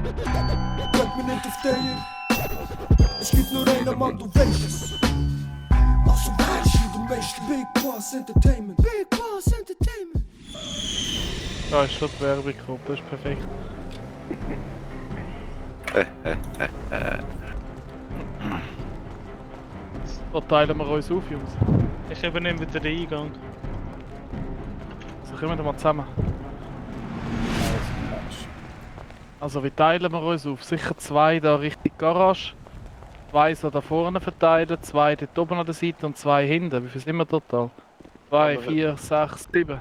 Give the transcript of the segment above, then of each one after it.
Kijk me niet te vertellen. Es gibt nur einen Mann, du weißt es. Also weißt du, de meeste Big Boss Entertainment. Big Boss Entertainment. Da ist schon die Werbung gekommen, das ist perfekt. So teilen wir uns auf, Jungs. Ich übernehme wieder den Eingang. So kommen wir mal zusammen. Also wie teilen wir uns auf? Sicher 2 da Richtung Garage, 2 so da vorne verteilen, 2 dort oben an der Seite und 2 hinten. Wie viel sind wir total? 2, 4, 6, 7.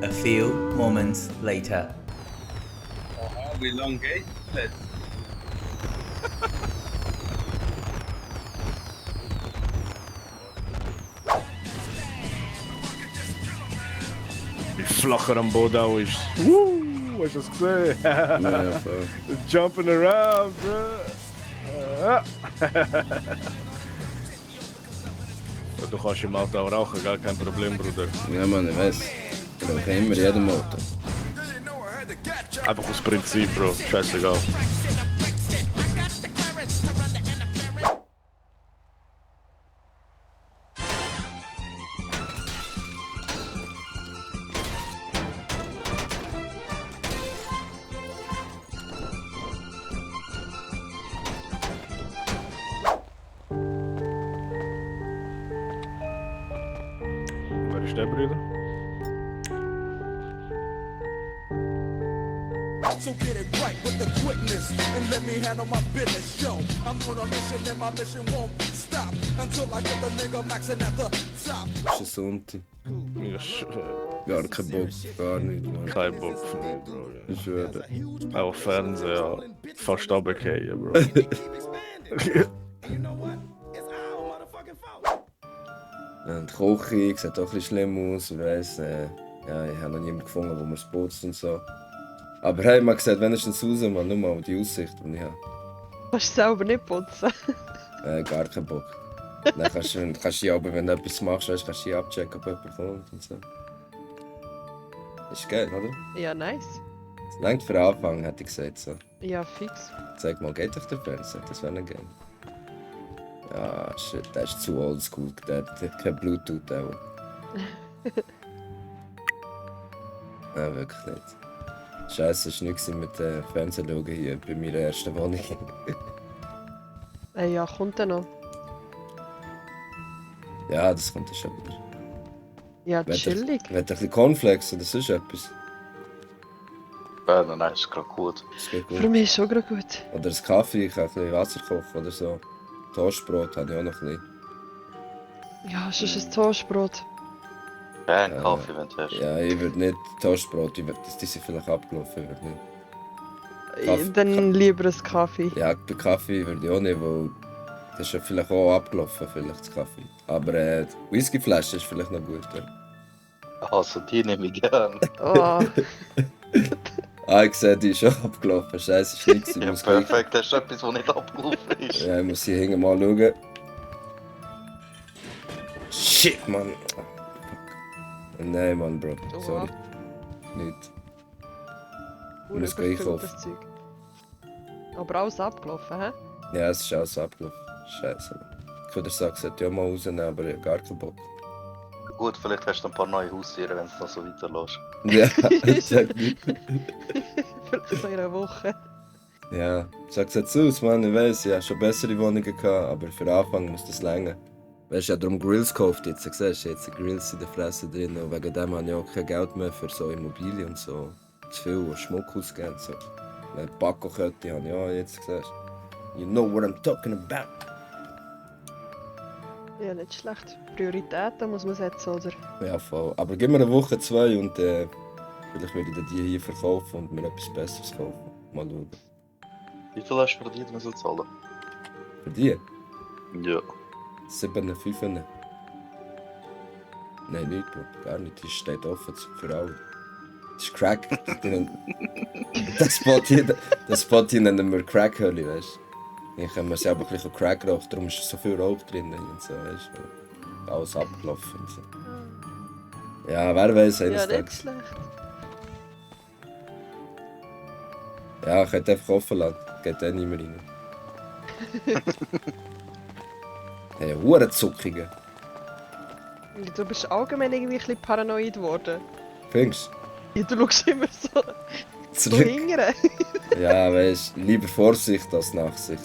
A few moments later. We long gate. Wie flacher am Boden auch ist. Hast du das gesehen? Ja, voll. Jumping around, bro. Du kannst im Auto auch rauchen, gar kein Problem, Bruder. Ja, Mann, ich weiß. Ich rauche immer jedem Auto. Einfach aus Prinzip, Bro. Scheißegal. Wer ist der, Bruder? So get it right with the quickness and let me handle my business. Yo, I'm on a mission and my mission won't stop until I get the nigga maxing at the top. Es ist ein Sonntag. Gar kein Bock, gar nicht, Mann. Kein Bock für mich, Bro. Ja. Ich schwöre. Auch Fernseher fast runtergefallen, Bro. Ja, die Küche sieht auch ein bisschen schlimm aus. Ich weiss, ja, ich habe noch niemanden gefunden, der mir es putzt und so. Aber hey, man sieht wenigstens raus, man, nur mal die Aussicht, die ich habe. Kannst du selber nicht putzen? Gar keinen Bock. Dann kannst du ja, wenn du etwas machst, weißt, kannst du hier abchecken, ob jemand kommt und so. Ist geil, oder? Ja, nice. Das reicht für den Anfang, hätte ich gesagt. So. Ja, fix. Sag mal, geht auf der Fernseher? Das wäre nicht geil. Ja, shit, der ist zu oldschool, der hat kein Bluetooth auch. Nein, wirklich nicht. Scheiße, es war nichts mit dem Fernsehen schauen hier bei meiner ersten Wohnung. Ja, kommt er noch. Ja, das kommt ja schon wieder. Ja, chillig. Wenn ein bisschen Cornflakes oder sonst etwas. Ja, nein, ist gerade gut. Das geht Für gut. mich ist schon gerade gut. Oder ein Kaffee, ich kann ein bisschen Wasser kochen oder so. Toastbrot habe ich auch noch ein bisschen. Ja, sonst ein Toastbrot. Ja, ein Kaffee, wenn du hast. Ja, ich würde nicht Toastbrot, die sind vielleicht abgelaufen, ich würde nicht. Kaffee- Dann lieber ein Kaffee. Ja, bei Kaffee würde ich auch nicht, weil das ist ja vielleicht auch abgelaufen, vielleicht das Kaffee. Aber die Whiskyflasche ist vielleicht noch gut. Ja. Also, die nehme ich gern. Oh, Ah, ich sehe, die ist schon abgelaufen. Scheiße, ist nichts. Ich Ja, muss gleich- perfekt, das ist etwas, was nicht abgelaufen ist. Ja, ich muss hier hinten mal schauen. Shit, Mann. Nein, Mann, Bro. Sorry. Nicht. Ich muss gleich überfülltes einkaufen. Zeug. Aber alles abgelaufen, hä? Ja, es ist alles abgelaufen. Scheiße, Mann. Ich würde sagen, ich sollte ja mal rausnehmen, aber ich habe gar keinen Bock. Gut, vielleicht hast du ein paar neue Haustiere, wenn es noch so weiterlässt. Ja, sag nicht. Für so eine Woche. Ja, sag's jetzt aus, Mann. Ich weiss, ich habe schon bessere Wohnungen gehabt, aber für den Anfang muss das länger. Weißt du, ich habe darum Grills gekauft jetzt. Siehst du, jetzt Grills in der Fresse drin. Und wegen dem habe ich auch kein Geld mehr für so Immobilien und so. Zu viel Schmuck ausgegeben. So. Eine Paco-Kette habe ich auch jetzt gesagt. You know what I'm talking about. Ja, nicht schlecht. Prioritäten muss man setzen, oder? Ja, voll. Aber gib mir eine Woche, 2 und vielleicht werde ich dann die hier verkaufen und mir etwas Besseres kaufen. Mal schauen. Wie viel hast du verdient, müssen zahlen? Für die? Ja. 7, 5. Nein, nicht, Bro. Gar nicht. Die steht offen für alle. Das ist Crack. Das Spot hier nennen wir Crack-Hölle, weißt du? Ich habe mir selber ein bisschen Crack geraucht, darum ist so viel Rauch drin und so, weißt du? Alles abgelaufen und so. Ja, wer weiß, eines Ja, nicht Tages. schlecht. Ja, ich hätte einfach offen lassen. Geht eh nicht mehr rein. Hey, Hurenzuckungen. Du bist allgemein irgendwie ein bisschen paranoid geworden. Findest Ja, du schaust immer so, du? so hingern. Ja, weißt du, lieber Vorsicht als Nachsicht.